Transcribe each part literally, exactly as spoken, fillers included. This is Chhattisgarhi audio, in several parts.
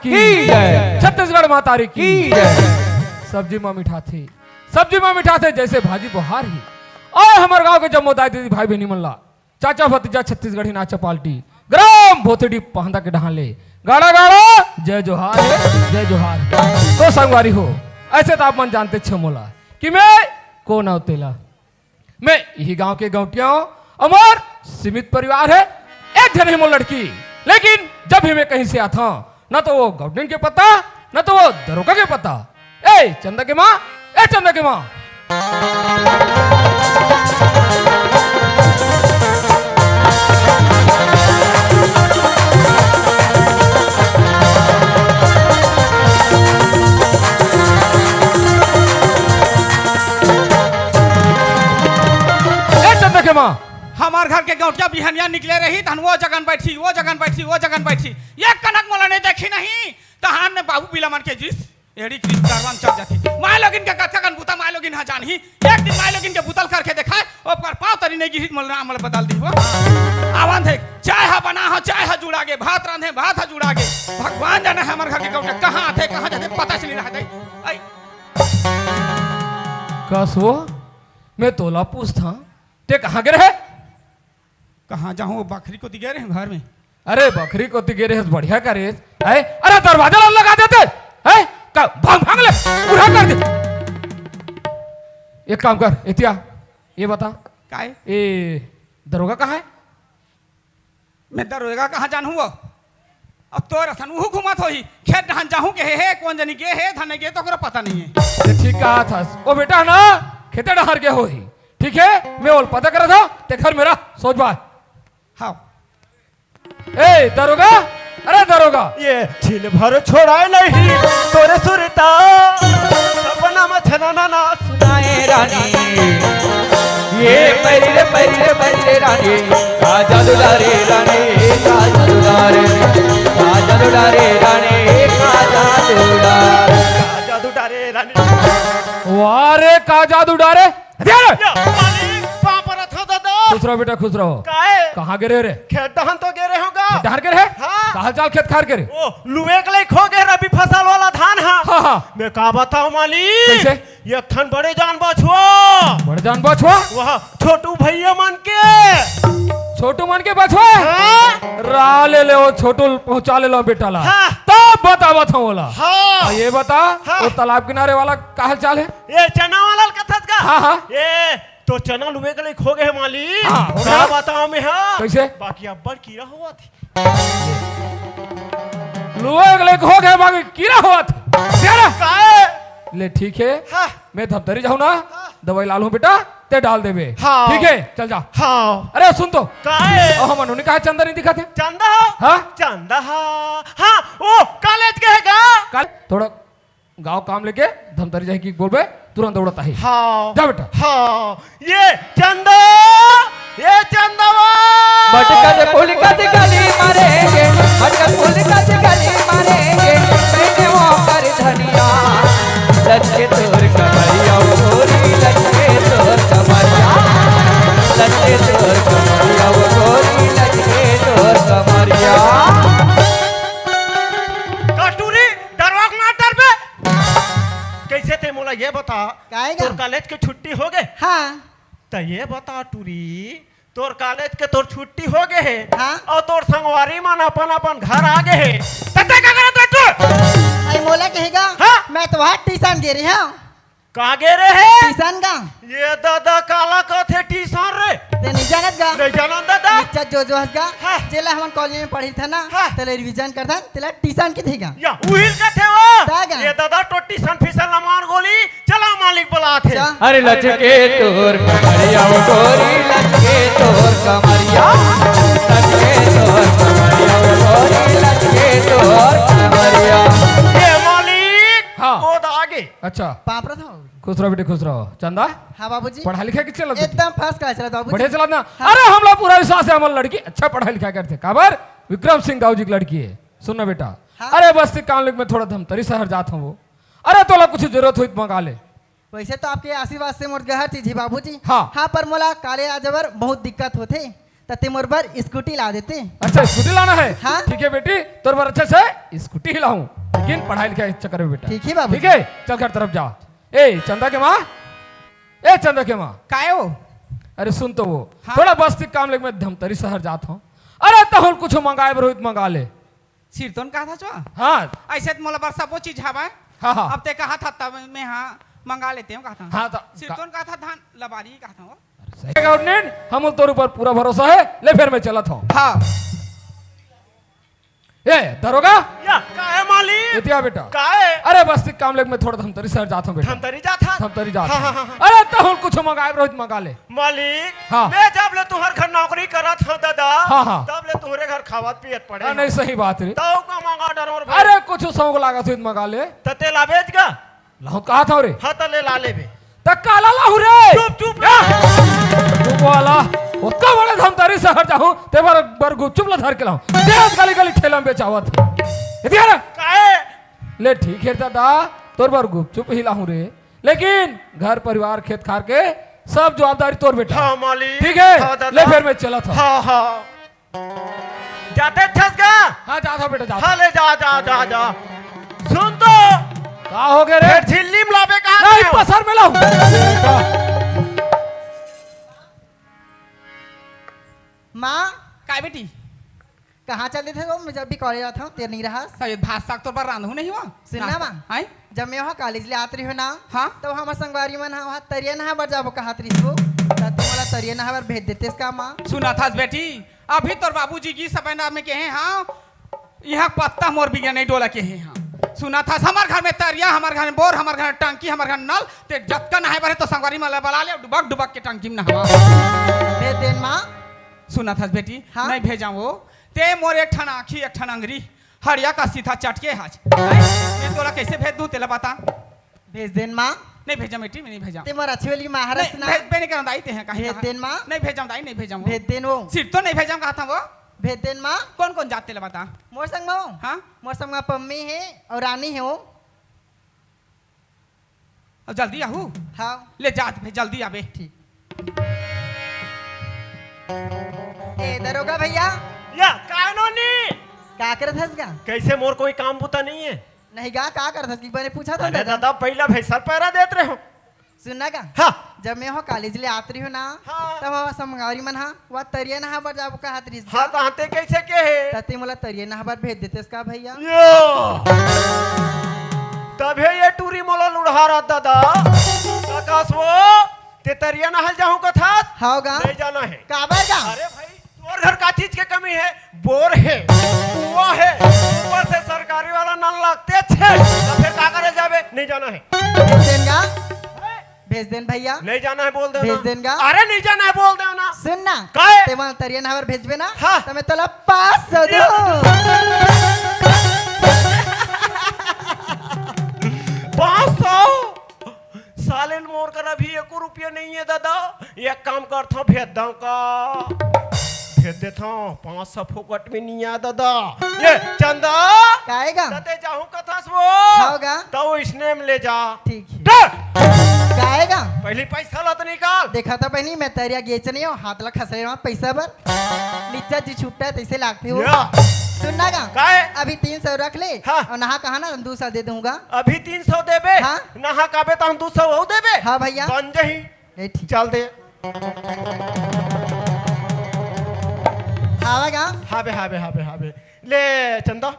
की जय। छत्तीसगढ़ महतारी की जय। सब्जी म मिठाथे, सब्जी म मिठाथे, जइसे भाजी बोहार ही। अउ हमर गांव के जम्मो दाई दीदी भाई बहिनी मन ला, चाचा भतीजा छत्तीसगढ़ी नाचा पार्टी, ग्राम भोथड़ी पहंदा के डहान ले गाड़ा गाड़ा जय जोहार हे, जय जोहार हे। तो संगवारी हो, अइसे त आप मन जानतेच हो मोला कि मैं कोन अउ तेला। मैं इही गांव के गौंटिया हंव, अउ मोर सीमित परिवार हे, एक झन हे मोर लड़की। लेकिन जब भी मैं कहीं से आथंव, न तो वो गौंटिन के पता, न तो वो दरोगा के पता। ए चंदा के मां, ए चंदा के मां। ए चंदा के मां। हमर घर के गौंटिया बिहनिया निकले रही, तहन वो जगन बैठी, वो जगन बैठी, वो जगन बैठी। एक कनक मोला नहीं देखी नहीं, तहन ने बाबू बिला मन के जिस एड़ी क्रिस दरवान चल जाथे। माय लोगिन के कतका कन बुता माय लोगिन ह जानही। एक दिन माय लोगिन के बुतल करके देखाय, ओकर पांव तरी नहीं गिरी, मोला नाम बदल दी वो। आवन देख, चाय ह बना हो, चाय ह जुड़ा गे, भात रांधे, भात ह जुड़ा गे। भगवान जाने हमर घर के गौंटिया कहां आथे, कहां जाथे, पता च नहीं रहत हे। आई। कस वो, मैं तोला पूछथंव, ते कहां गे रहे? कहां जाहूं, वो बखरी कोती गे रहे घर में। अरे बखरी कोती गे रहे, बढ़िया करे। आय, अरे दरवाजा ला लगा देते। आय, का भांग भांग ले, पूरा कर दे। एक काम कर, एतिया, ये बता। काय? ए दरोगा कहां हे? मैं दरोगा कहां जानहूं वो? अब तोर असन उहू घूमत होही, खेत डहान जाहूं के हे, हे, कोन जनी गे हे, धन गे, तो ओकरा पता नहीं हे। ये ठीक कहाथस। वो बेटा ना, खेते डहार गे होही। ठीक हे, मैं ओला पता करत हंव, ते घर में रह, सोच बाय। हां। ए, दरोगा, अरे दरोगा। ये झिल भर छोड़ाय नहीं तोरे सुरता, सपना म छनना ना सुनाय रानी। ये पैरी रे पैरी रे पैरी रे रानी, का जादू डारे रानी, का जादू डारे, का जादू डारे रानी, का जादू डारे, का जादू डारे रानी। वाह रे, का जादू डारे। हथियार! या, मालिक, पांव परत हंव दादा। खुश रहो बेटा, खुश रहो। काहे? कहां गे रहे रे? खेत डहन तो गे रहे हंव गा। खेत डहन गे रहे? हां। का हाल चाल खेत खार के रे? ओ, लुए के लइक हो गे रबी फसल वाला धान ह। हां, हां। मैं का बतावंव मालिक? कइसे? एक ठन बड़े जान बछवा। बड़े जान बछवा? वह छोटू भइया मन के। छोटू मन के बछवा? हां। रा ले ले, वो छोटू पहुंचा ले लो बेटा ला। हां। तब बतावत हंव ओला। हां। अउ ये बता, हां। वो तालाब किनारे वाला का हाल चाल हे? ये चना वाला ल कथस गा? हां, हां। ये तो चना लुए के लइक हो गे हे मालिक। हां, हो का गे। बतावंव मैं हा? कइसे? बाकी अब्बड़ कीरा होवत हे। लुए के लइक हो गे हे, बाकी कीरा होवत हे। तेरा? काहे? ले ठीक हे। हां। मैं धमतरी जाहूं ना, हां। दवाई लानहूं बेटा, ते डाल देबे। हां। ठीक हे, चल जा। हां। अरे सुन तो। काहे? अउ हमर नोनी कहां चंदा नहीं दिखत हे? चंदा? हां? चंदा हा। हां, ओ कॉलेज गे हे गा। कल थोड़ा गांव काम लेके धमतरी जाही कहिके बोलबे, तुरंत दौड़त आही। हां। जा बेटा। हां, ये चंदा, ये चंदवा। भटकत पुलकत गली मारेंगे, भटकत पुलकत गली मारेंगे, मैंने वो कर धनिया। लचके तोर कमरिया ओ गोरी, लचके तोर कमरिया, लचके तोर कमरिया ओ गोरी, लचके तोर कमरिया। कटुरी, डरवा के ना डरबे। कइसे ते मोला ये बता, काहे गा? तोर कॉलेज के छुट्टी हो गे? हां। त ये बता टूरी, तोर कॉलेज के तोर छुट्टी हो गे हे, हां। अउ तोर संगवारी मन अपन अपन घर आ गे हे, त ते का करत हे तू? अरे मोला कहे गा, हां। मैं तो वहां ट्यूशन गे रहे हंव। का गे रहे हे? ट्यूशन गा। ये दादा काला कथे ट्यूशन रे? ते नहीं जानत गा? नहीं जानन दादा। निच्चा जो जो हस गा, हां। जेला हमन कॉलेज में पढ़ी था ना, हां। तेला रिवीजन करथन, तेला ट्यूशन कथे गा। या उहिल कथे वो। ता गा। ये दादा टोटी सन फिसल न मार गोली, चला मालिक बलाथे। चल। अरे लचके तोर कमरिया ओ गोरी, लचके तोर कमरिया, लचके तोर कमरिया ओ गोरी, लचके तोर कमरिया। ये मालिक, हां। वो तो आगे। अच्छा। पापड़ा था। खुश रहो बेटे, खुश रहो। चंदा, हां बाबूजी। पढ़ाई लिखाई कइसे चलत हे? एकदम फर्स्ट क्लास चलत बाबूजी। बढ़िया चलत ना? हां। अरे हमला पूरा विश्वास हे, हमर लड़की अच्छा पढ़ाई लिखाई करथे। काबर? विक्रम सिंह दाऊ जी के लड़की हे। सुन ना बेटा, हां। अरे बस ते काम लेके मैं थोड़ा धमतरी शहर जात हंव वो। अरे तोला कुछ जरूरत होही त मंगा ले। वइसे तो आपके आशीर्वाद से मोर हर चीज हे बाबूजी। हां। हां, पर मोला कॉलेज आए बर बहुत दिक्कत होथे। त ते मोर बर स्कूटी ला देते। अच्छा, स्कूटी लाना है? हाँ। ठीक है बेटी, तोर बर अच्छे से स्कूटी ही लाऊं, लेकिन पढ़ाई लिखाई के चक्कर में बेटा। ठीक है बाबू। ठीक है, चल घर तरफ जा। ए चंदा के माँ, ए चंदा के माँ। काय हो? अरे सुन तो वो, हाँ? थोड़ा बस्ती काम लेके मैं धमतरी शहर जात हूँ। अरे तहूँ कुछ मंगाए बर होही त मंगा ले। सिरतोन कहा था चो? हाँ। ऐसे तो मोला बर सबो चीज हवय। हाँ, हाँ। अब ते कहा था तब मैं हाँ मंगा लेते हूँ कहा था। हाँ, तो सिरतोन कहा था धान लबारी कहा था वो। सही कहा उन्हें, हम तोर ऊपर पूरा भरोसा है, ले फिर मैं चलत हूँ। हाँ। ए दरोगा, या, का है मालिक? एतिया बेटा। का है? अरे बस्ती काम लेके मैं थोड़ा धमतरी शहर जात हूँ बेटा। धमतरी जात हा? धमतरी जात हाँ, हूँ। हाँ, हाँ, हाँ। अरे तहूँ कुछ मंगाए बर होही त मंगा ले। मालिक, हाँ। मैं जब ले तुहर घर नौकरी करत हूँ दादा, हाँ, हाँ। तब ले तुहरे घर खावत पियत पड़े हाँ, हूँ। नहीं, सही बात रे। तौ का मंगा डरोर भाई? अरे कुछ शौक लागत होही त मंगा ले। त ते ला बेच गा? लाहूँ कहा था रे। हाँ, त ले ला लेबे। त काला लाहूँ रे। चुप, चुप। या। चुप वाला। ओतका बड़े धमतरी शहर जाहूँ, ते बर, बर गुपचुप ला धर के लाहूँ। देख गली गली ठेला में बेचावत हे। एतिया रे। काहे? ले ठीक है दादा, तोर बर गुपचुप ही लाहूँ रे, लेकिन घर परिवार खेत खार के सब जवाबदारी तोर बेटा। हाँ मालिक। ठीक है? हाँ दादा। ले फिर मैं चलत हूँ। हाँ, हाँ। जाते छस गा? हाँ, जात हूँ बेटा, जात हूँ। हाँ, ले जा, जा, जा, जा। सुन तो। का हो गे रे? फिर झिल्ली में लाबे कहा नहीं, पसर में लाऊं। माँ। काय बेटी? कहाँ चल देथे वो? मैं जब भी कॉलेज आत हूँ, तेर नहीं रहा। सही भात साग तोर बर रांधहूँ नहीं हुआ? सुन ना माँ। हाँ? जब मैं वहाँ कॉलेज ले आत रही हूँ ना, हाँ? तब हमर संगवारी मन ह वहाँ तरिया नहाए बर जाबो कहत रहिस वो, त तू मोला तरिया नहाए बर भेज देतेस का माँ? सुनत हस बेटी, अभी तोर बाबूजी गिस हवय ना, मैं कहे हाँ, इहाँ पत्ता मोर बिना नहीं डोला कहे हाँ। सुनत हस, हमर घर में तरिया, हमर घर में बोर, हमर घर में टंकी, हमर घर में नल, ते जतका नहाए बर हे तो संगवारी मन ला बला ले, डुबक डुबक के टंकी में नहवा। भेज देन माँ। सुनत हस बेटी, हाँ? नहीं भेजाऊँ वो, ते मोर एक ठन आँखी, एक ठन अंगरी, हड़िया का सीधा चटके हस। हैं? ये तोला कैसे भेज दूँ, तेला बता। भेज देन माँ। नहीं भेजा बेटी, मैं नहीं भेजा। ते मोर अच्छी वाली माँ हरस नहीं, ना। भेज, मैं नहीं करना दाई, ते हैं कहीं भेज कहाँ? देन माँ। नहीं भेजा दाई, नहीं भेजा वो। भेज देन वो। सिरतोन नहीं भेजा कहा था वो। भेज देन माँ। कौन कौन जात तेला बता। मोर संग माँ। हाँ? मोर संग माँ पम्मी हे अउ रानी हे वो। अब जल्दी आहू। हाँ। ले जात भे, जल्दी आबे। ठीक। ए दरोगा भैया। या, का नोनी? का करत हस गा? कैसे मोर कोई काम बुता नहीं है? नहीं गा, का करत हस कि बने पूछा था अरे दादा। दादा, पहला भैंसा पैरा देत रहे हो। सुन ना गा। हाँ। जब मैं हो कॉलेज ले आत रही हूँ ना, हाँ। तब हमार संगवारी मन हा वहाँ तरिया नहा बर जाबो कहत रहिस हाँ, गा। त हते कैसे के हे? त ते मोला तरिया नहा बर भेज देतेस का भैया? यो! तभे ये टूरी मोला लुढ़ारत दादा। ककास वो, ते तरिया नहाए जाहूँ कथस? हाँ गा। नहीं जाना है। काबर गा? अरे भाई, तोर घर का चीज के कमी है? बोर है, कुआं है, ऊपर से सरकारी वाला नल लगते छे, त फिर का करे जाबे? नहीं जाना है। भेज देन गा। हैं? भेज देन भैया। नहीं जाना है बोल दे भेज ना। देन गा। अरे नहीं जाना है बोल दे ना। सुन ना। काहे? ते मन तरिया नहाए बर भेजबे ना। हाँ। त मैं तोला पाँच सौ ये दूँ। पाँच सौ? साले मोर कर अभी एको रुपया नहीं है दादा। एक काम करथों, भेज दऊँ का? भेज देथों, पाँच सौ फोकट में नहीं आ दादा। ये चंदा। काहे गा? तते जाहूँ कथस वो। हाँ गा। त वो इसने में ले जा। ठीक है। डर। काहे गा? पहली पैसा ला तो निकाल। देखा था बहनी, मैं तरिया गेच नहीं हूँ, हाथ ला खसरे वहाँ पैसा बर। निच्चा जी छुट्टा है, तैसे लागते हो। या। सुन ना गा। काहे? अभी तीन सौ रख ले। हाँ। अउ नहा कहा ना, दू सौ दे दूंगा। अभी तीन सौ देबे? हाँ। नहा काबे त हम दू सौ अउ देबे? हाँ भैया। बन जही। ए, ठीक। चल दे। आवा गा। हाबे, हाबे, हाबे, हाबे। ले चंदा,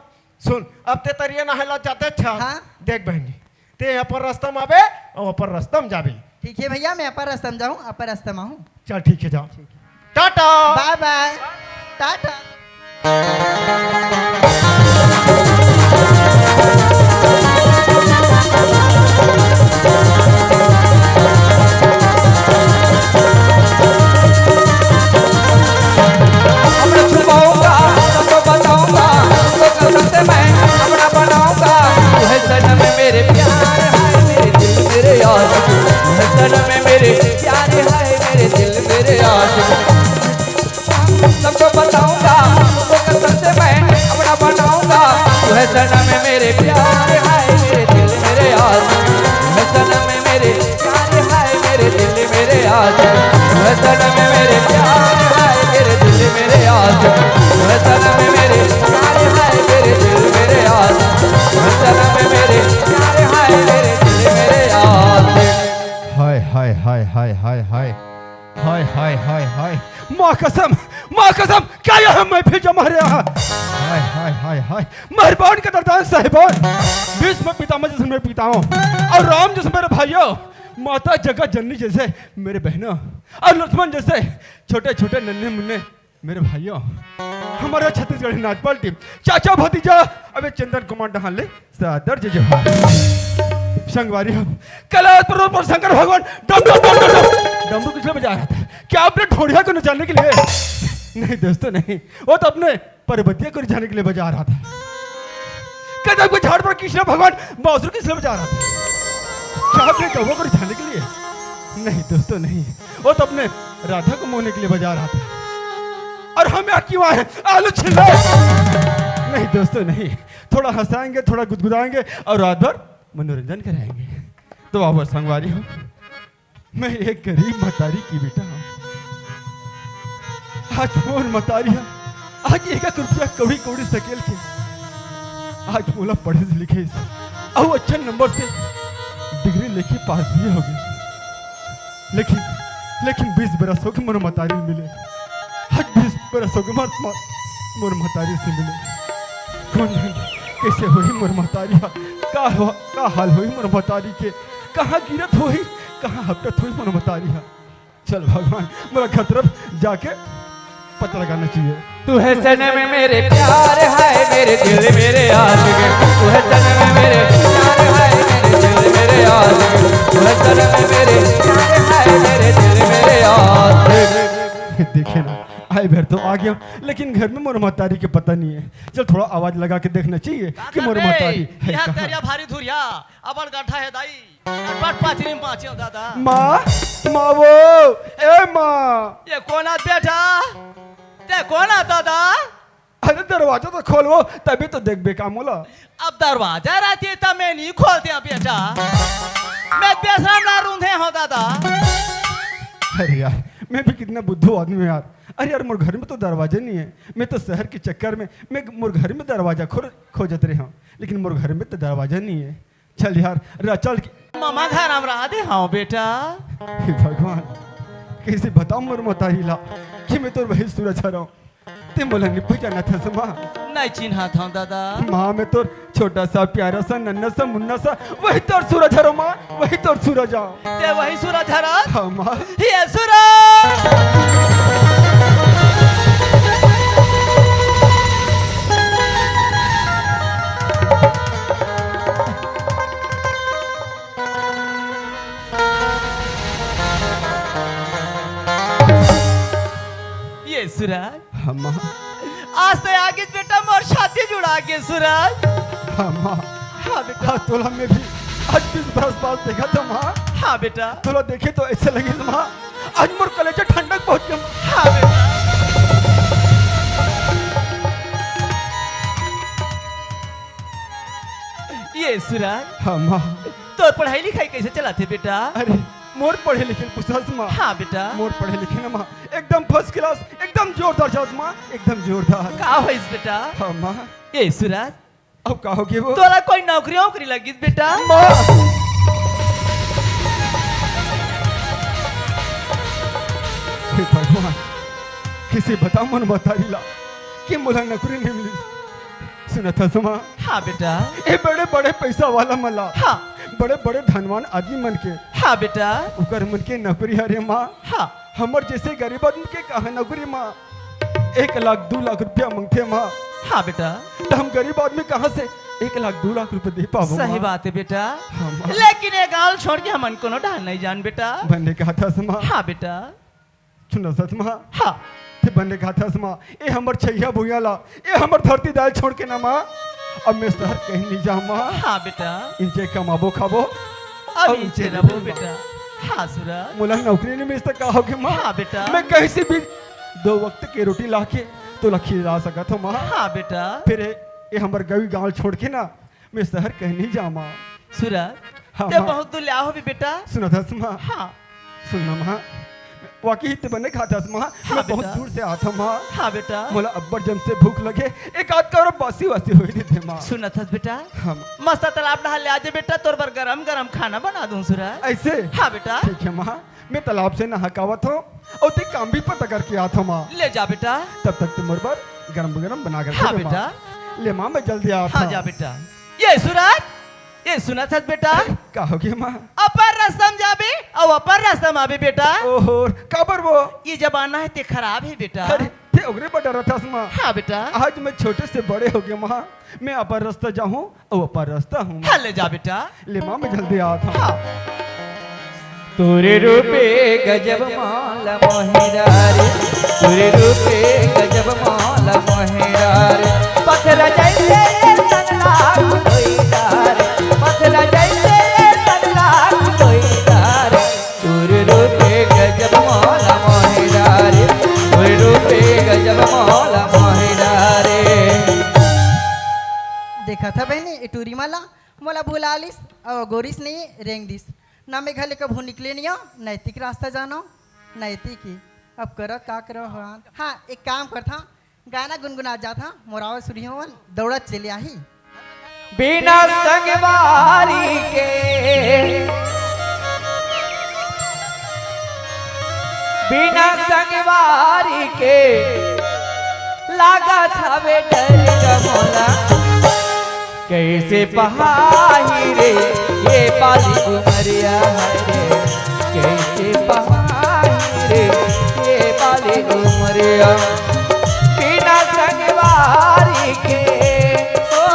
सुन, अब ते तरिया नहाए ला जाते अच्छा। हाँ। देख बहनी, ते अपन रस्ता में आबे, अउ अपन रस्ता में जाबे। ठीक है भैया, मैं अपन रस्ता में जाऊँ, अपन रस्ता में आऊँ। चल ठीक है, जाओ। ठीक है। टाटा। बाय बाय। टाटा। अपना छुपाऊंगा, सबको बताऊंगा, तो कसम से मैं अपना बनाऊंगा। तू है सनम मेरे प्यार, हाय मेरे दिल मेरे यार। तू है सनम मेरे प्यार, हाय मेरे दिल मेरे यार। सबको बताऊंगा, सबको कसम से मैं अपना बनाऊंगा। तू है सनम मेरे प्यार, हाय मेरे दिल मेरे यार। तू है सनम मेरे प्यार, हाय मेरे दिल मेरे यार। तू है सनम मेरे प्यार, हाय मेरे दिल हाय, हाय, हाय, हाय। हाय, हाय, हाय, हाय। माँ कसम, माँ कसम, क्या यह महफिल जमा रहा है? हाय, हाय, हाय, हाय। मेहरबान कदरदान साहिबान, भीष्म पितामह जैसे मेरे पिताओं और राम जैसे मेरे भाइयों, माता जगत जननी जैसे मेरे बहनों और लक्ष्मण जैसे छोटे-छोटे नन्हे मुन्ने मेरे भाइयों, हमारा छत्तीसगढ़ी नाच पार्टी, चाचा भतीजा, अबे चंदन कुमार डहान ले सादर जय जोहार। संगवारी हो, कैलाश पर्वत पर शंकर भगवान डम डम डम डम डम डमरू किस लिए बजा रहा था? क्या अपने ढोढ़िया को नचाने के लिए? नहीं दोस्तों, नहीं, वो तो अपने पर्वतिया को रिझाने के लिए बजा रहा था। कदम के झाड़ पर कृष्ण भगवान बांसुरी किस लिए बजा रहा था? क्या अपने गौवा को रिझाने के लिए? नहीं दोस्तों, नहीं, वो तो अपने राधा को मोहने के लिए बजा रहा था। और हम यहाँ क्यों आए हैं? आलू छिल्ले। नहीं दोस्तों, नहीं, थोड़ा हंसाएंगे, थोड़ा गुदगुदाएंगे और रात भर मनोरंजन कराएंगे। तो आओ संगवारी हो, मैं एक गरीब मतारी के बेटा हूँ। आज मोर मतारी ह, आज एक एक रुपया कौड़ी कौड़ी सकेल के आज मोला पढ़े से लिखे से, अउ अच्छा नंबर से डिग्री लेके पास भी हो गई। लेकिन, लेकिन बीस बरस हो गए मोर मतारी मिले। आज बीस बरस हो गए मोर, मोर, मोर मतारी से मिले। कौन जाने कैसे होही मोर मतारी ह, का हो, का हाल होही मोर मतारी के, कहाँ गिरत होही, कहाँ हपटत होही मोर मतारी ह। चल भगवान, मोला घर तरफ जाके पता लगाना चाहिए। तू है सनम मेरे प्यार है, मेरे दिल मेरे आशिक। तू है सनम मेरे प्यार है, मेरे दिल मेरे आशिक। तू है सनम मेरे प्यार है, मेरे दिल मेरे आशिक। देखे ना, आए भर तो आ गया, लेकिन घर में मोर महतारी के पता नहीं है। चल, थोड़ा आवाज लगा के देखना चाहिए कि मोर महतारी है कहाँ। भारी धुरिया, अबड़ गड्ढा है दाई। बड़ पाचिरी में बाँचे हो दादा। माँ, माँ वो, ए माँ। ये कौन आ बेटा? ते कौन आ दादा? अरे दरवाजा तो खोलवो, तभी तो देखबे का मोला। अब दरवाजा रहती त मैं नहीं खोलते बेटा। मैं बेसरम ना रूंधे हो दादा। अरे यार, मैं भी कितना बुद्धू आदमी हूँ यार। अरे यार, मोर घर में तो दरवाजा नहीं है। मैं तो शहर के चक्कर में, मैं मोर घर में दरवाजा खो-, खोजत रहे हूँ, लेकिन मोर घर में तो दरवाजा नहीं है। चल यार, रा-, चल के मामा घर हम रहा दे, हाँ बेटा। हे भगवान, कैसे बताऊं मोर महतारी ला कि मैं तोर वही सूरज हरव। ते मोला निपु जानत हस माँ। नहीं चिन्हत हूँ दादा। माँ, मैं तोर छोटा सा, प्यारा सा, नन्ना सा, मुन्ना सा, वही तोर सूरज हरव माँ, वही तोर सूरज हरव। ते वही सूरज हरव? हाँ माँ। ये सूरज। ये सूरज। हाँ माँ। आज तो आगे बेटा मोर शादी जुड़ा के सूरज। हाँ माँ। हाँ बेटा। हाँ, तोला मैं भी आज बीस बरस बाद देखा था माँ। हाँ बेटा। तोला देखे तो ऐसे लगे था माँ, आज मोर कलेजा ठंडक पहुंच गया। हाँ बेटा। ये सूरज। हाँ माँ। तोर पढ़ाई लिखाई कैसे चलत हे बेटा? अरे, मोर पढ़े लिखे ल पूछस माँ। हाँ बेटा। मोर पढ़े लिखे ना माँ, एकदम first class, एकदम जोरदार जात माँ, एकदम जोरदार। का होइस बेटा? हाँ माँ। ए सूरज। अब का हो गया वो? तोला कोई नौकरी वोकरी लगिस बेटा? माँ। हे भगवान, किसे बताओ मोर महतारी ला कि मोला नौकरी नहीं मिली। सुनत हस माँ? हाँ बेटा। ए बड़े बड़े पैसा वाला मन ला, हाँ। बड़े बड़े धनवान आदमी मन के, हाँ बेटा। उकर मन के नौकरी हरे माँ। हाँ। हमर जैसे गरीब आदमी के कहाँ नौकरी माँ? एक लाख दू लाख रुपया मांगथे माँ। हाँ बेटा। तो हम गरीब आदमी कहाँ से एक लाख दू लाख रुपया दे पाबो सही माँ? बात है बेटा। हाँ माँ। लेकिन ये गाँव छोड़ के हमन कोनो डहर नहीं जान बेटा। बने कहत हस माँ। हाँ बेटा। सुनत हस माँ? हाँ। ते बने कहत हस माँ, ए हमर छइया भुइयां ला, ए हमर धरती दाई छोड़ के ना माँ, अब मैं शहर कहीं नहीं जाऊँ माँ। हाँ बेटा। इंचे कमाबो खाबो, अब अब इंचे इंचे रहबो रहबो माँ। बेटा। हाँ सूरज। मोला नौकरी नहीं मिलता का होगे माँ? हाँ बेटा। मैं कहीं से भी दो वक्त के रोटी लाके तोला खिला सकत हूँ माँ। हाँ बेटा। फिर ए, ए हमर गवी गाँव छोड़ के ना मैं शहर कहीं नहीं जाऊँ माँ। सूरज, हाँ ते माँ। बहुत दुलिया होबे बेटा। सुनत हस माँ? हाँ। सुन ना माँ, वाकई ते बने खाथस माँ। हाँ मैं बहुत बेटा। दूर से आत हँव माँ। हाँ बेटा। मोला अब्बड़ जम से भूख लगे, एक आध कौर बासी वासी होई देते माँ। सुनत हस बेटा? हाँ माँ। मस्त तालाब नहा ले आजे बेटा, तोर बर गरम गरम खाना बना दूँ सुरज। ऐसे? हाँ बेटा। ठीक है माँ, मैं तालाब से नहा के आवत हँव अउ ते काम भी पता करके आत हँव माँ। ले जा बेटा। तब तक ते मोर बर गरम गरम बना कर हाँ दे माँ। बेटा। ले माँ, मैं जल्दी आत हँव। हाँ जा बेटा। ये सुरज, ये सुनत हस बेटा? अरे, का होगे माँ? अपर रस्ता म जाबे अउ अपर रस्ता म आबे बेटा। ओहो, काबर वो? ये जमाना हे ते खराब हे बेटा। अरे, ते ओकरे बर डरत हस माँ। हाँ बेटा। आज मैं छोटे से बड़े होगे माँ, मैं अपर रस्ता जाहूँ अउ अपर रस्ता आहूँ माँ। हाँ ले जा बेटा। ले माँ, मैं जल्दी आत हँव। हाँ। तोरे रूपे गजब माला मोहिरा रे, तोरे रूपे गजब माला मोहिरा रे। पथरा जैसे तन लाख कोई तार, पथरा जैसे तन लाख कोई तार। तोरे रूपे गजब माला मोहिरा रे, तोरे रूपे गजब माला मोहिरा रे। देखा था बहनी, ए टूरी माला मोला भुला लिस, अउ गोरिस नहीं रेंग दिस। ना मैं घर ले कभू निकले नहीं हँव, नैतिक रास्ता जानो, नैतिक ही। अब करत का करो भगवान। हाँ, एक काम करत हँव, गाना गुनगुना जात हँव, मोर आवाज सुनी हो, दौड़त चले आही। बिना संगवारी के, बिना संगवारी के, लागत हवे डर ग मोला। कैसे पहाही रे ये बाली उमरिया रे, कैसे पहाही रे ये बाली उमरिया। बिना संगवारी के, ओ,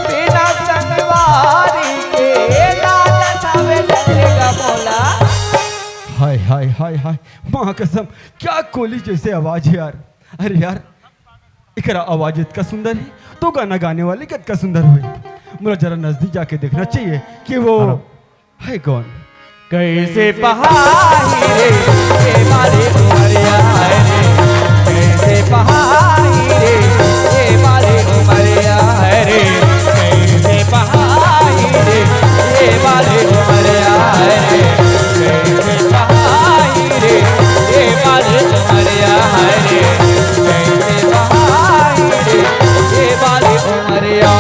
बिना संगवारी के, लागत हवे डर ग मोला। हाय, हाय, हाय, हाय, माँ कसम, क्या कोली जैसे आवाज है यार। अरे यार, एकरा आवाज इतका सुंदर हे, तो गाना गाने वाले कतका सुंदर होही। मोला जरा नजदीक जाके देखना चाहिए कि वो हे कौन। कैसे पहाही रे, ये बाली उमरिया रे। कैसे पहाही रे, ये बाली उमरिया रे। कैसे पहाही रे, ये बाली उमरिया रे। कैसे पहाही रे, ये बाली उमरिया रे। कैसे पहाही रे, ये बाली उमरिया।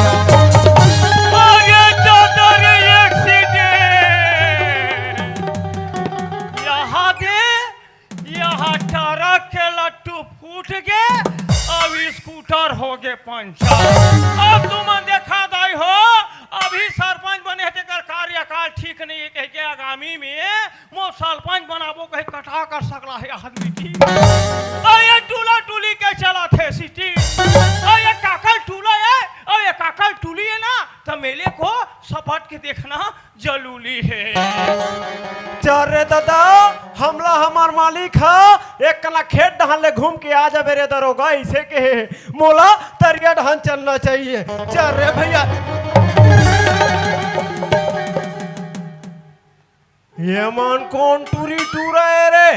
आगे दादा रे एक्सीडेंट। यहाँ दे, यहाँ ट्रक के लट्टू फूट गे, अब स्कूटर हो गे पंचर। अब तुमन देखा दाई हो, अभी सरपंच बने हे, तेकर कार्यकाल ठीक नहीं हे, कह के आगामी में मोर सरपंच बनाबो कहे कटा कर सकला हे आदमी की। अउ ये टूला टूली के चलत हे सिटी। अउ ये काकल टूला हे, अउ ये काकल टूली हे ना, त मेले को सपट के देखना जरूरी हे। चल रे दादा, हमला हमर मालिक ह एक कना खेत डहर ले घूम के आ जाबे रे दरोगा, अइसे कहे हे। मोला तरिया डहर चलना चाहिए। चल रे भैया। ये मन कौन टूरी टूरा हे रे?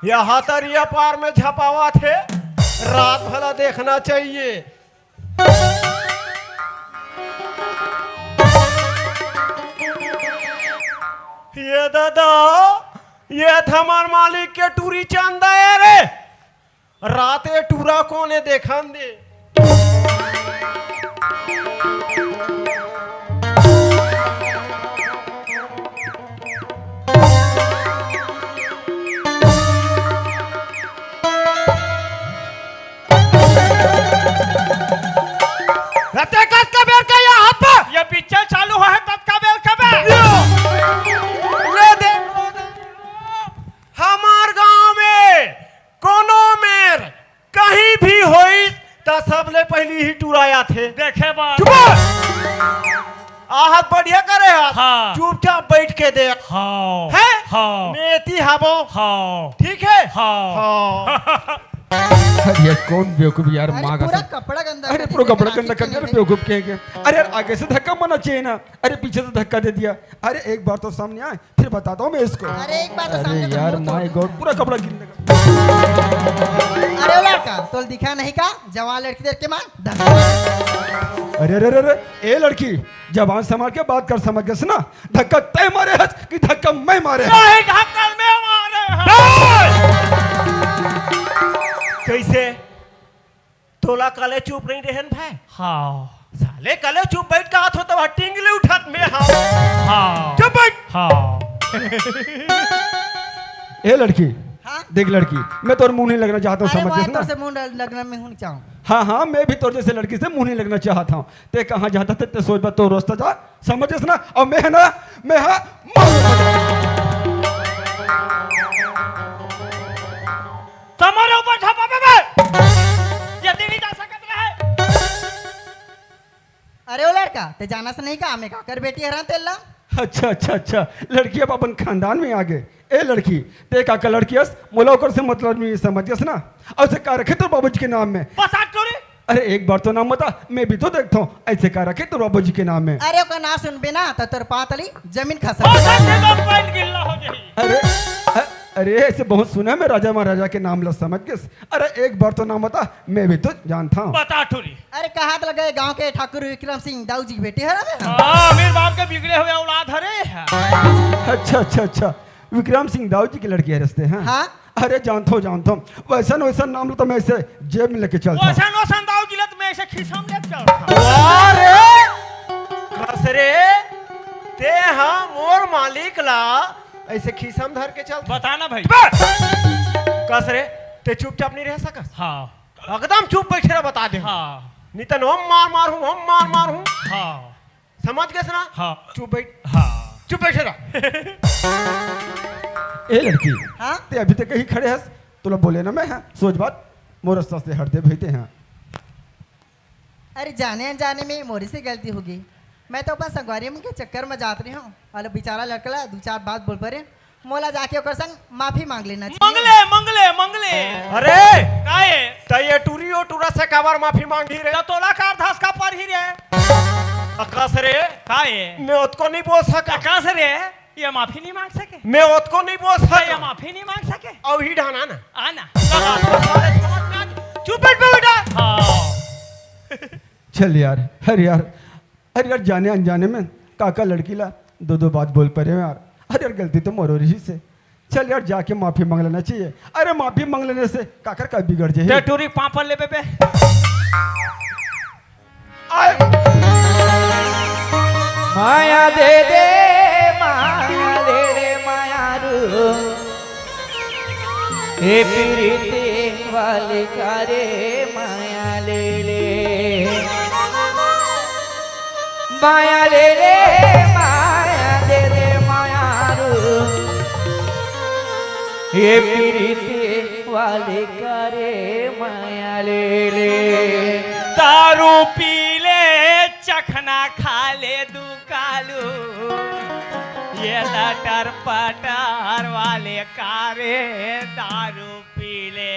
यहाँ तरिया पार में झपावत हे। रात भला देखना चाहिए। ये दादा, ये त हमर मालिक के टूरी चंदा हे रे। रात ए टूरा कोन ए देखन दे। रते कतका बेर का ये हाथ पर? ये पिक्चर चालू है, ततका बेर का बे? ले दे। हमार गांव में कोनो मेर कहीं भी होइस, त सबले पहिली ही टूरा आथे। देखे बा। चुप! आहत बढ़िया करे हस। हाँ। चुपचाप बैठ के देख। हाँ। हैं? हाँ। मैं एती हबो। हाँ। ठीक है? हाँ। हाँ। अरे, ये कौन बेवकूफ यार, अरे, माँ पूरा कसम। कपड़ा गंदा अरे, कर पूरा दिस, कपड़ा नाची गंदा कर के दिया, नहीं बेवकूफ कहे के। अरे यार, आगे से धक्का मारना चाहिए ना। अरे, पीछे से धक्का दे दिया। अरे, एक बार तो सामने आए, फिर बताता हूँ मैं इसको। अरे, एक बार तो अरे सामने तो यार, बोल दो। My God, पूरा कपड़ा गिरने का। अरे ओ लड़का, तोला दिखा नहीं का? जवान लड़की देख के मार धक्का। अरे, अरे, अरे, अरे, ए लड़की, जबान संभाल के बात कर, समझ गेस ना? धक्का तैं मारे हस कि धक्का मैं मारे हस? नहीं, धक्का मैं मारे हस। ए! कइसे? तोला कले चुप नहीं रहेन भाई? हाँ। साले कले चुप बइठ कहत हों, तब टिंगली उठात मैं हँव। हाँ। चुप बइठ। हाँ। ए लड़की, हाँ? देख लड़की, मैं तोर मुँह नहीं लगना चाहत हँव, अरे समझ वाह, गेस ना? तोर से मुँह ल-, लगना मैं हूँ नहीं चाहूँ। हाँ, हाँ, मैं भी तोर जइसे लड़की से मुँह नहीं लगना चाहत हँव। तैं कहाँ जात हस, तैं सोच बात, तोर रस्ता जा, समझ गेस ना? अउ मैं हे ना, मैं हा तुम्हारे ऊपर झपा बे। यदि नहीं जा सकत रहे। अरे ओ लड़का, तैं जानस नहीं का, मैं काकर बेटी हरँव तेला? अच्छा, अच्छा, अच्छा, लड़की अब अपन खानदान में आ गे। ए लड़की, तैं काकर लड़की हस, मोला ओकर से मतलब नहीं, समझ गेस ना? अउ से का रखे तोर बाबूजी के नाम में? बस आ टूरी। अरे एक बार तो नाम बता, मैं भी तो देखथँव, अइसे का रखे तोर बाबूजी के नाम में? अरे ओकर नाम सुनबे ना, त तोर पाँव तली जमीन खसक। ओ, सर, से तो पैंट गिल्ला हो जाही। अरे, अ-, अरे, अइसे बहुत सुना मैं राजा महाराजा के नाम ला, समझ गेस। अरे एक बार तो नाम बता, मैं भी तो जानथँव। बता टूरी। अरे कहत लगे गाँव के ठाकुर विक्रम सिंह दाऊ जी के बेटी हरँव। हाँ, अमीर बाप के बिगड़े हुए औलाद हरे। अच्छा, अच्छा, अच्छा, विक्रम सिंह दाऊ जी के लड़की हरस तैं, हाँ? हाँ। अरे जानथँव, जानथँव, वइसन, वइसन नाम ला तो मैं अइसे जेब में लेके चलथँव। वइसन, वइसन दाऊ जी ला तो मैं अइसे खीसा में लेके चलथँव। वाह रे, कस रे, तैं हा मोर मालिक ला अइसे खीसा में धर के चलथस। बता ना भाई। बस! कस रे, तैं चुपचाप नहीं रह सकस? हाँ। एकदम चुप बइठे रह, बता देंव। हाँ। नहीं त हम मार मारहूँ, हम मार मारहूँ। हाँ। समझ गेस ना? हाँ। चुप बइठ। हाँ। चुप बइठे रह। ए लड़की, हाँ? तैं अभी तक कहीं खड़े हस, तोला बोले ना मैं, हाँ? सोच बात, मोर रस्ता से हट दे भाई तैं, हाँ। अरे जाने अनजाने में मोरे से गलती होगे। मैं तो अपन संगवारी मन के चक्कर में जात रहेंव। अउ बेचारा लड़का ला दू चार बात बोल परेंव। मोला जाके ओकर संग माफी माँग लेना चाहिए। मंगले, मंगले, मंगले। अरे! काहे? त ये टूरी ओ टूरा से काबर माफी माँगही रे? त तोला का धसका परही रे? अकस रे। काहे? मैं ओतको नहीं बोल सकँव। अकस रे, ये माफी नहीं माँग सके? मैं ओतको नहीं बोल सकँव। ये माफी नहीं माँग सके? अउ ही ढाना ना। आना। चुप बइठ बे बेटा। हाँ। चल यार, अरे यार, अरे यार, जाने अनजाने में काकर लड़की ला दो दो बात बोल परेंव यार। अरे यार, गलती तो मोरो रहिस हे। चल यार, जाके माफी माँग लेना चाहिए। अरे माफी माँग लेने से काकर का बिगड़ जाही? ते टूरी पापड़ लेबे बे। आय। माया दे दे, माया दे दे, माया रू। ए प्रीति वाली का रे माया ले ले, माया ले ले, माया दे दे, माया रू। ए प्रीति वाली का रे माया ले ले। दारू पी ले, चखना खा ले दू कालू, ये लटर पटर वाले का रे दारू पी ले।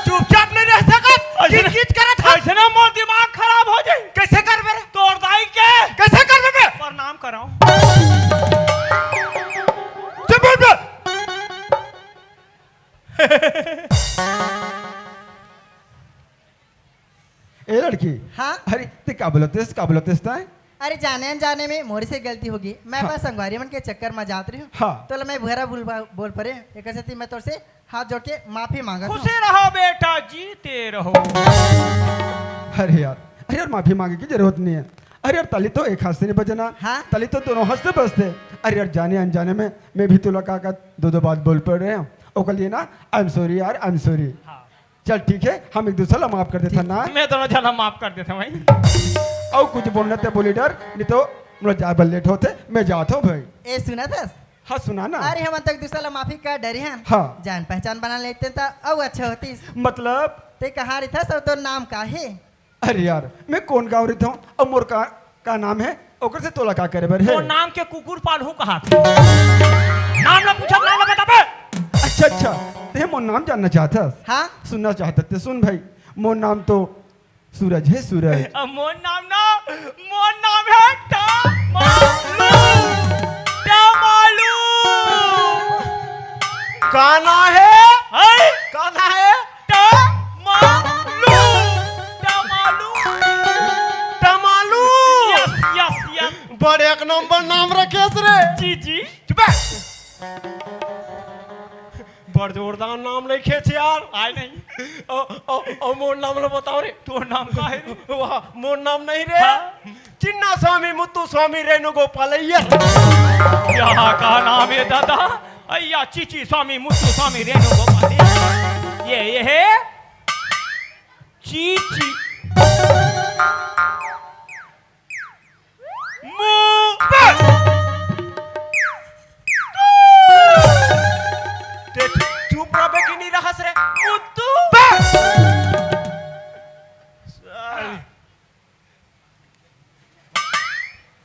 चुपचाप नहीं रह सकत। अइसे किच किच करत हस। अइसे ना मोर दिमाग खराब हो जाही। कइसे करबे रे? तोर दाई के। कइसे करबे बे? प्रणाम करँव। चुप बइठ बे। ए लड़की। हाँ? अरे, तैं का बोलत हस, का बोलत हस तैं? अरे, जाने अनजाने में मोरे से गलती होगे। मैं हाँ। अपन संगवारी मन के चक्कर में जात रहेंव। हाँ। तोला मैं बुरा बोल, बोल परेंव। एकर सेती मैं तोर से हाथ जोड़ के माफी माँगत हँव। खुशी रहो बेटा, जीते रहो। अरे यार, अरे यार, माफी माँगे के जरूरत नहीं हे। अरे यार, ताली तो एक हाथ से नहीं बजना। हाँ। ताली तो दोनों हाथ से बजथे। अरे यार, जाने अनजाने में मैं भी तोला का, का दो दो बात बोल परेंव। ओकर लिए ना, I am sorry यार, I am sorry। हाँ। चल ठीक हे, हम एक दूसर ला माफ कर देथन ना। मैं दोनों झन ला माफ कर देथँव भाई। अउ कुछ बोलना हे त बोली डर, नहीं तो मोला जाए बर लेट होथे, मैं जात हँव भाई। ए सुनत हस? हाँ सुना ना। अरे हमन तो एक दूसर ला माफी कर डरे हन। हाँ। जान पहचान बना लेतेन त अउ अच्छा होतिस। मतलब? तैं कहाँ रहिथस अउ तोर नाम का हे? अरे यार, मैं कोन गाँव रहिथँव अउ मोर का, का नाम हे, ओकर से तोला का करे बर हे? तोर नाम के कुकुर पालहूँ कहाथे। नाम ला पूछत, नाम ला बताबे। अच्छा, अच्छा, तैं मोर नाम जानना चाहत हस? हाँ। सुनना चाहत हस त सुन भाई, मोर नाम तो सूरज हे, सूरज। अब मोर नाम ना, मोर नाम हे टमालू। का नाम हे? हैं? का नाम हे? टमालू। टमालू। टमालू। Yes, yes, yes। बड़े एक नंबर नाम रखेस रे। जी, जी। चुप बे। बड़ जोरदार नाम रखेस यार। आय नहीं। ओ, ओ, ओ, मोर नाम ल बताओ रे। तोर नाम का हे रे? वाह, मोर नाम नहीं रे। हाँ? चिन्ना स्वामी, मुत्तू स्वामी, रेणु गोपाल, ये। यहाँ का नाम हे दादा? अय्या, चीची स्वामी, मुत्तू स्वामी, रेणु गोपाल। ये, ये हे चीची। मु-, बे! ते चुप रहबे कि नहीं रहस रे? मुत्तू! बे! साले।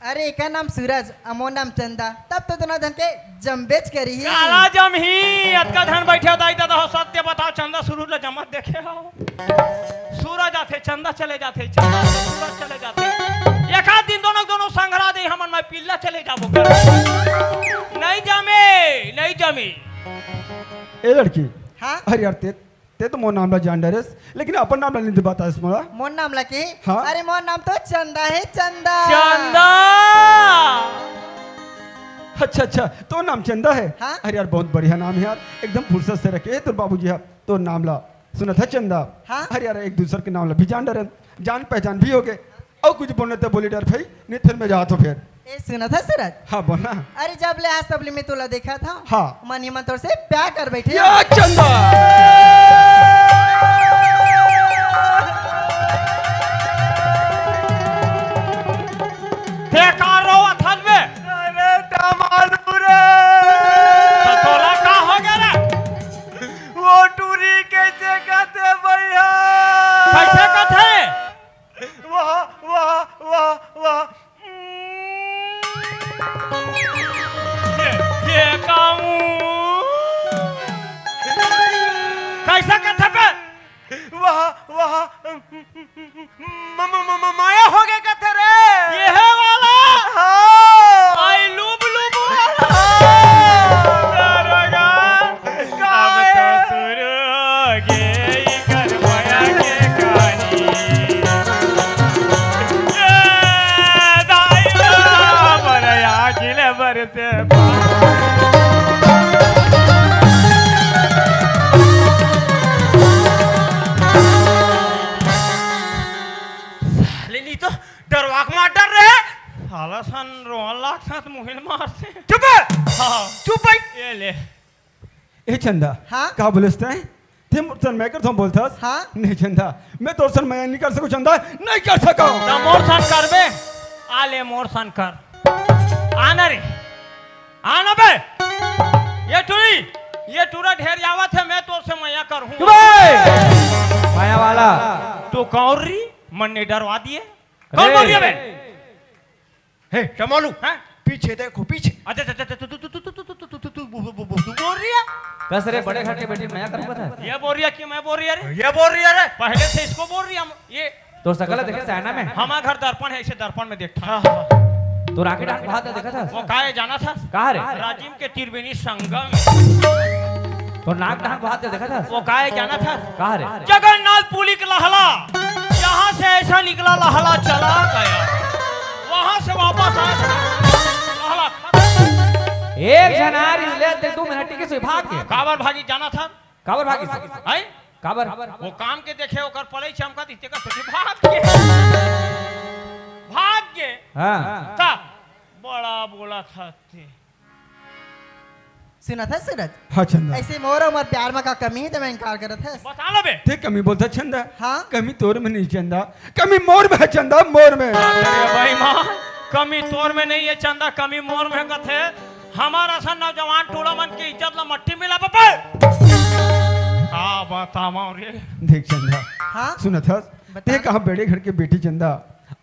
अरे, एकर नाम सूरज, अउ मोर नाम चंदा, तब तो दोनों झन के जमबेच करिही। काला जमही, अतका झन बइठे हो दाई ददा हो, सत्य बताओ, चंदा सूरज ल जमत देखे हो? सूरज आथे, चंदा चले जाथे, चंदा आथे, सूरज चले जाथे। एक आध दिन दोनों, दोनों संघरा दे, हमन मैं पिल्ला चले जाबो कर। नहीं जमे, नहीं जमे। ए लड़की, हाँ? अरे यार, ते ते तो मोर नाम ला जान डरेस, लेकिन अपन नाम ला नहीं बताएस मोला। मोर नाम ला के? हाँ। अरे मोर नाम तो चंदा हे, चंदा। चंदा। अच्छा, अच्छा, तोर नाम चंदा हे? हाँ। अरे यार, बहुत बढ़िया नाम हे यार, एकदम फुर्सत से रखे हे तोर बाबूजी हा तोर नाम ला। सुनत हस चंदा? हाँ। अरे यार, एक दूसर के नाम ला भी जान डरेन, जान पहचान भी होगे। अउ कुछ बोलना हे त बोली डर भाई, नहीं फिर मैं जात हूँ फिर। ए, सुनत हस सूरज? हाँ, बोलना। अरे, जब ले आज तब ले मैं तोला देखत हँव। हाँ। मन ही मन तोर से प्यार कर बइठे हँव। या चंदा! ते का रोवत हस बे? अरे, टमालू रे! त तोला का होगे रे? वो टूरी कइसे कथे भइया? कइसे कथे? वाह, वाह, वाह, वाह। ये, ये काऊ। कइसे कथे बे? वाह, वाह। म-, म-, म-, म-, माया होगे कथे रे। ये हे वाला? हाँ। आई लुब लुब वाला। हाँ। दरोगा। अब तो शुरू होगे इकर माया के कहानी। ए दाई रे, मोर आँखी ले बरसे पानी। साले नी तो डरवा के मार डर रे। साला सन रोन लागथे त मुहिल मारथे। चुप! हाँ। चुप भाई। ये ले। ए चंदा, हाँ? का बोलेस तैं? तैं मोर सन मया करथँव बोलथस? हाँ? नहीं चंदा, मैं तोर सन मया नहीं कर सकँव चंदा, नहीं कर सकँव। त मोर सन करबे, आ ले मोर सन कर। आ ना रे, आ ना बे। ये टूरी, ये टूरा ढेर जावत हे, मैं तोर से मया करहूँ। चुप बे! मया वाला। तू कौन री? मन ने डरवा दिए। कौन रे। बोल रही है बे? हे, टमालू, हाँ? पीछे देखो, पीछे। अच्छा, अच्छा, अच्छा, तू, तू बोल रही है? कस रे, बड़े घर के बेटी मया करूँगा था। ये बोल रही है कि मैं बोल रही है रे? ये बोल रही है रे। पहले से इसको बोल रही है, हम, ये तोर सकल देखे से आईना में? हमार घर दर्पण हे, इसे दर्पण में देखथँव। हाँ, हाँ। तोर आँखी डाहन भात देखत हस? वो काय जानत हस? का रे? राजिम के त्रिवेणी संगम। तोर नाक डाहन भात देखत हस? वो काय जानत हस? का रे? जगन्नाथ पुरी के लहला, यहाँ से ऐसा निकला, लहला चला गया, वहाँ से वापस आया, लहला खत्म। एक झन आ रिहिस ले, ते दू मिनट टिकिस, भाग गे। काबर भागी जानत हस? काबर भागिस? हैं? काबर? वो काम के देखे ओकर पलई चमकत हे, तेकर सेती भाग गे। भाग गे। हाँ। त बड़ा बोलत हस ते। सुनत हस सूरज? हाँ चंदा। अइसे मोर अउ मोर प्यार म का कमी हे, ते मैं इनकार करत हस? बता ना बे। ते कमी बोलथस चंदा? हाँ। कमी तोर में नहीं चंदा, कमी मोर में हे चंदा, मोर में। अरे बेईमान, कमी तोर में नहीं हे चंदा, कमी मोर में हे कथे। हमार असन नौजवान टूरा मन के इज्जत ला मट्टी मिलाबे। का बतावँव रे। देख चंदा, हाँ? सुनत हस? बता। ते कहाँ बड़े घर के बेटी चंदा,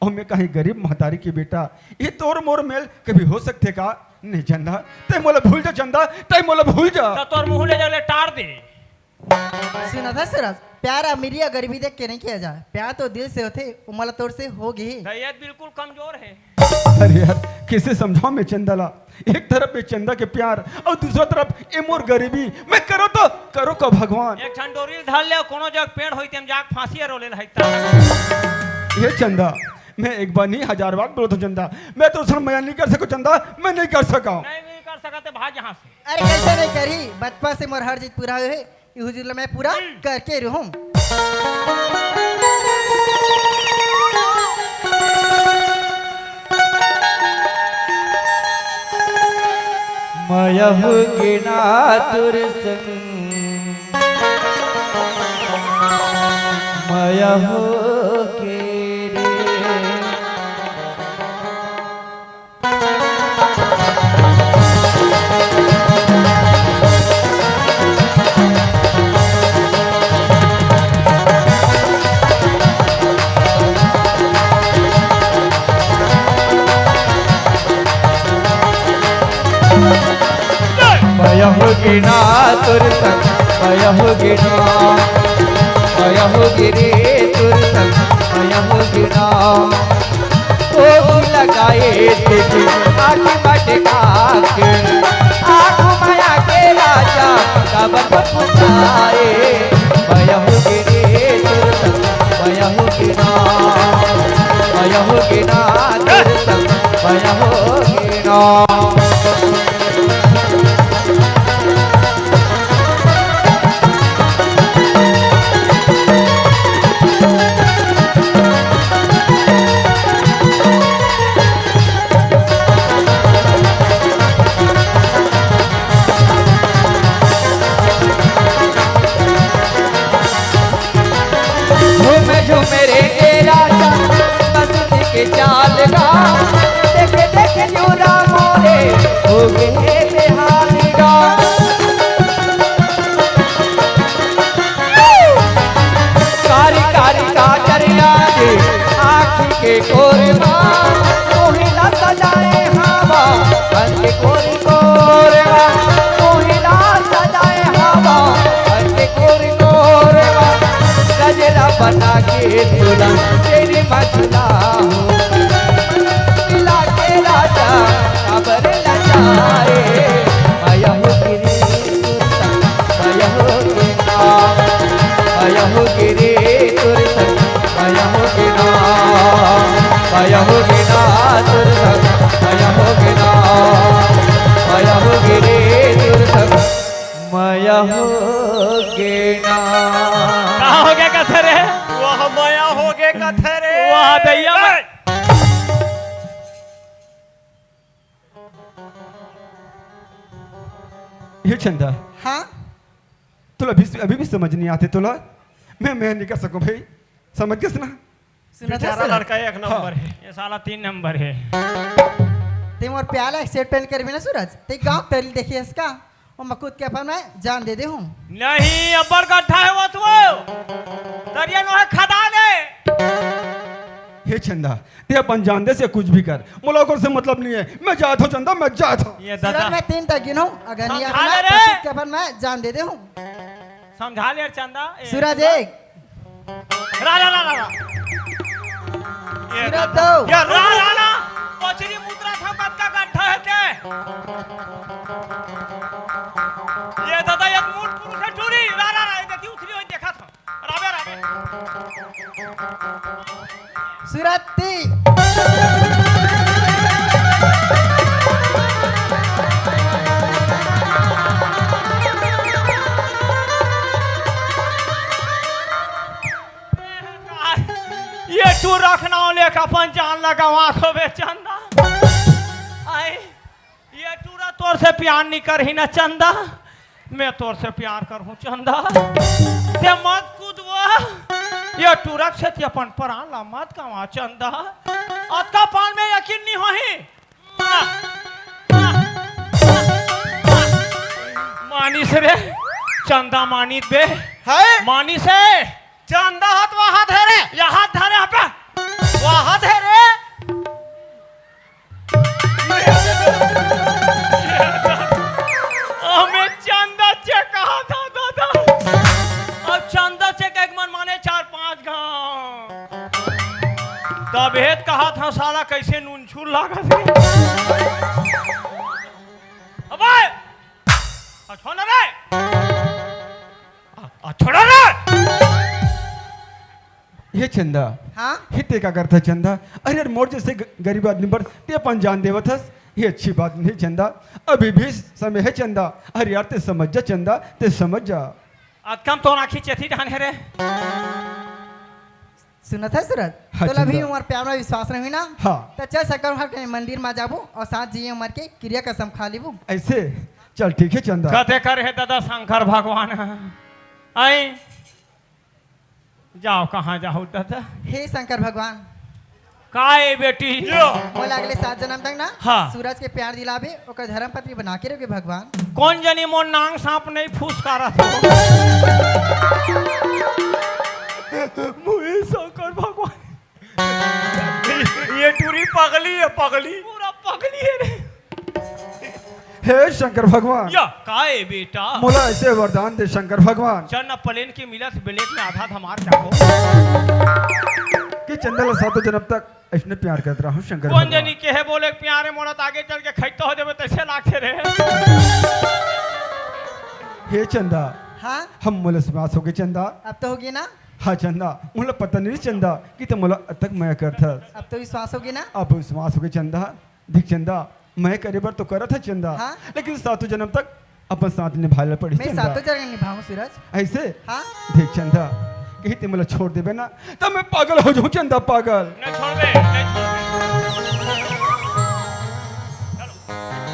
अउ मैं कहाँ गरीब महतारी के बेटा। ये तोर मोर मेल कभी हो सकथे का? नहीं चंदा, तैं मोला भूल जा चंदा, तैं मोला भूल जा। त तोर मुँह ले जले टार दे। सुनत हस सूरज? प्यार अमीरी या गरीबी देख के नहीं किया जाए, प्यार तो दिल से होथे, वो मोला तोर से हो गई। दैयत बिल्कुल कमजोर है। अरे यार, कैसे समझाऊं मैं चंदा ला? एक तरफ में चंदा के प्यार और दूसरा तरफ ए मोर गरीबी। मैं करो तो करो का भगवान। एक ठन डोरी धर ले, कोनो जग पेड़ होई तेम जाके फांसी रो ले हई ता। ये चंदा, मैं एक बार नहीं, हजार बार बोलो तो चंदा, मैं तो सर मया नहीं कर सको चंदा, मैं नहीं कर सका। नहीं, नहीं कर सकते, भाग यहाँ से। अरे कैसे नहीं करी, बचपन से मोर हर चीज पूरा हुए है। ये हुजूर ला मैं पूरा करके रहूं। मया होगे ना तोर संग, मया होगे रे। मया होगे ना तोर संग, मया होगे ना, मया होगे रे तोर संग, मया होगे ना। ओही लगाए तेके आँखी मटका के, आँखी मया के राजा काबर फुफुसाए। मया होगे रे तोर संग, मया होगे ना, मया होगे ना तोर संग, मया होगे ना। झूम झूम रे तेरा संग, मस्ती के चाल गा। देख देख जूरा मोरे, हो गए बेहाल गा। कारी कारी काजर लागे आँखी के कोरमा, मोहिला सजाए हवा अंग कोरी कोरमा, मोहिला सजाए हवा अंग कोरी कोरमा। गजरा बना के तोला तेरी मझुला हो, मिला के राजा काबर लजाए। मया होगे रे तोर संग, मया होगे ना, मया होगे रे तोर संग, मया होगे ना, मया होगे ना तोर संग, मया होगे ना, मया होगे रे तोर संग, मया होगे ना। का होगे कथे रे? वाह, मया होगे कथे रे। वाह, दैया ए! ये चंदा, हाँ? तोला अभी, अभी भी समझ नहीं आते तोला। मैं, मैं नहीं कर सकूं भाई, समझ गेस ना? सुना था बेचारा सर? लड़का एक नंबर हाँ। है। ये साला तीन नंबर है। ते मोर प्याला accept नहीं करबे ना सूरज, ते गाँव तरी देखिए इसका, वो मकुद के अपन मैं जान दे दे हूँ। नहीं, अब्बड़ गड्ढा है वो तो। दरिया नो है, खदान है। हे चंदा, ते अपन जान दे से कुछ भी कर, मोला ओकर से मतलब नहीं है। मैं जात हूँ चंदा, मैं जात हूँ। ये दादा। सूरज, मैं तीन तक गिनूं, अगर नहीं समझा आना, ले रे। तो के अपन मैं जान दे दे हूँ। समझा ले चंदा। ए, सूरज एक। रा, रा, रा, रा, रा। ये सूरज दादा। दो। ये रा, रा, रा। कोचरी मुद्रा था, कतका गड्ढा है ते। ये दादा, ये मूल पुरुष है टूरी। रा, रा, रा, ये देखी उथली हुई देखा था। Rabe, Rabe. सूरज तीन। ये टूरा के नाव लेके अपन जान ला गंवाथों बे चंदा। आए, ये टूरा तोर से प्यार नहीं करही ना चंदा, मैं तोर से प्यार करहूँ चंदा। ते मत कूद वो, ये टूरा के सेती अपन परान ला मत गंवा चंदा। अतका पान में यकीन नहीं होही। मानिस रे, चंदा मानिस बे। है? मानिस है। चंदा हाथ वहां धरे। यहाँ धरे, यहाँ पे। वहां धरे। हमें चंदा चेक कहा था दादा। अब चंदा चेक एक तभे त कहत हंव साला कइसे नूनछूर लागत हे। अबे! आ छोड़ ना रे! आ, आ छोड़ रे! हे चंदा। हाँ? हे ते का करत हस चंदा? अरे यार, मोर जइसे ग-, गरीब आदमी बर ते अपन जान देवत हस, ये अच्छी बात नहीं चंदा। अभी भी समय हे चंदा। अरे यार, ते समझ जा चंदा, ते समझ जा। अतका म तोर आँखी चेती डाहन हे रे। सुनत हस सूरज? हाँ, तोला अभी चंदा। हमर प्यार म विश्वास नइ होही ना? हाँ। त चल शंकर भगवान के मंदिर म जाबो अउ साथ जिए मर के किरिया कसम खा लेबो। अइसे? चल ठीक हे चंदा। कते कर हे दादा शंकर भगवान। आई। जाव, कहाँ जाहू दादा? हे शंकर भगवान। का ए बेटी? मोला अगले सात जनम तक ना हाँ। सूरज के प्यार दिलाबे, ओकर धर्म पत्नी बना के रखबे भगवान। कोन जनी मोर नांग सांप नइ फुसकारत हो। मुही शंकर भगवान। ये टूरी पगली हे, पगली। पूरा पगली हे रे। हे शंकर भगवान। या, का ए बेटा? मोला अइसे वरदान दे शंकर भगवान। चल ना, प्लेन के मिलत ब्लैक में आधा धमार चाहो। कि चंदा ल सातों जनम तक अइसने प्यार करत रहूं शंकर भगवान। कोन जनी केहे बोले प्यार हे, मोला त आगे चल के खइता हो जाबे तइसे लागथे रे। हे चंदा। हाँ? हम मोला विश्वास होगे चंदा। अब तो होगे ना? हाँ चंदा, मोला पता नइ चंदा कि ते मोला अतक मया करथस। अब तो विश्वास होगे ना? अब विश्वास होगे चंदा। देख चंदा, मया करे बर तो करत हंव चंदा, हाँ? लेकिन सातों जनम तक अपन साथ निभाए ल पड़ही मैं चंदा। सातों जनम निभाहूं सूरज। अइसे? हाँ। देख चंदा, कहीं ते मोला छोड़ देबे ना, त मैं पागल हो जाहूं चंदा, पागल। नहीं छोड़बे, नहीं छोड़बे।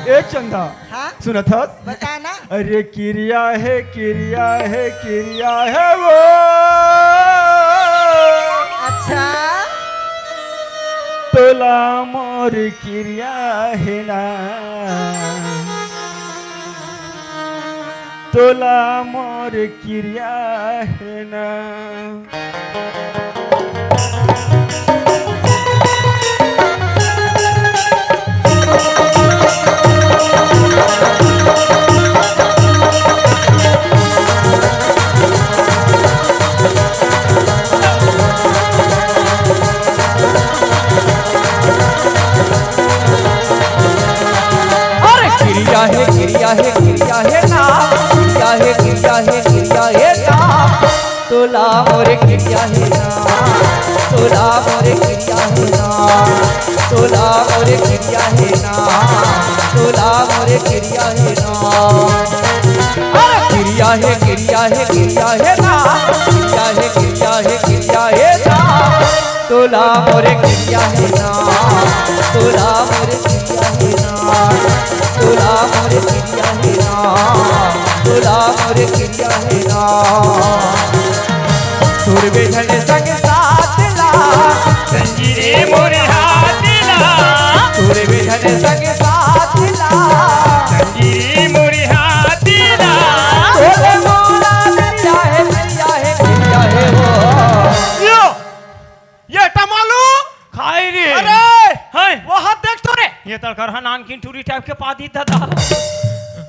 ए चंदा, हाँ? सुनत हस? बता ना। अरे किरिया हे, किरिया हे, किरिया हे वो। अच्छा। तोला मोर किरिया हे ना, तोला मोर किरिया हे ना। अरे किरिया हे, किरिया हे, किरिया हे ना, किरिया हे, किरिया हे, किरिया हे ना। तोला मोरे किरिया हे ना, तोला मोरे किरिया हे ना, तोला मोरे किरिया हे ना, तोला मोरे किरिया हे ना। अरे किरिया हे, किरिया हे, किरिया हे ना, किरिया हे, किरिया हे, किरिया हे ना। तोला मोरे किरिया हे ना, तोला मोरे किरिया हे ना, तोला मोरे किरिया हे ना, तोला मोरे किरिया हे ना। छोड़बे झन संग साथ ला, संगी रे मोरे हाथ ला। छोड़बे झन संग साथ ला, संगी रे मोरे हाथ ला। तोरे मोरा नरिया हे, नरिया हे, नरिया हे हो। यो, ये टमालू। खाई रे। अरे, हैं? वो हाथ देख तो रे। ये तड़कर हा नानकिन टूरी टाइप के पादी दादा।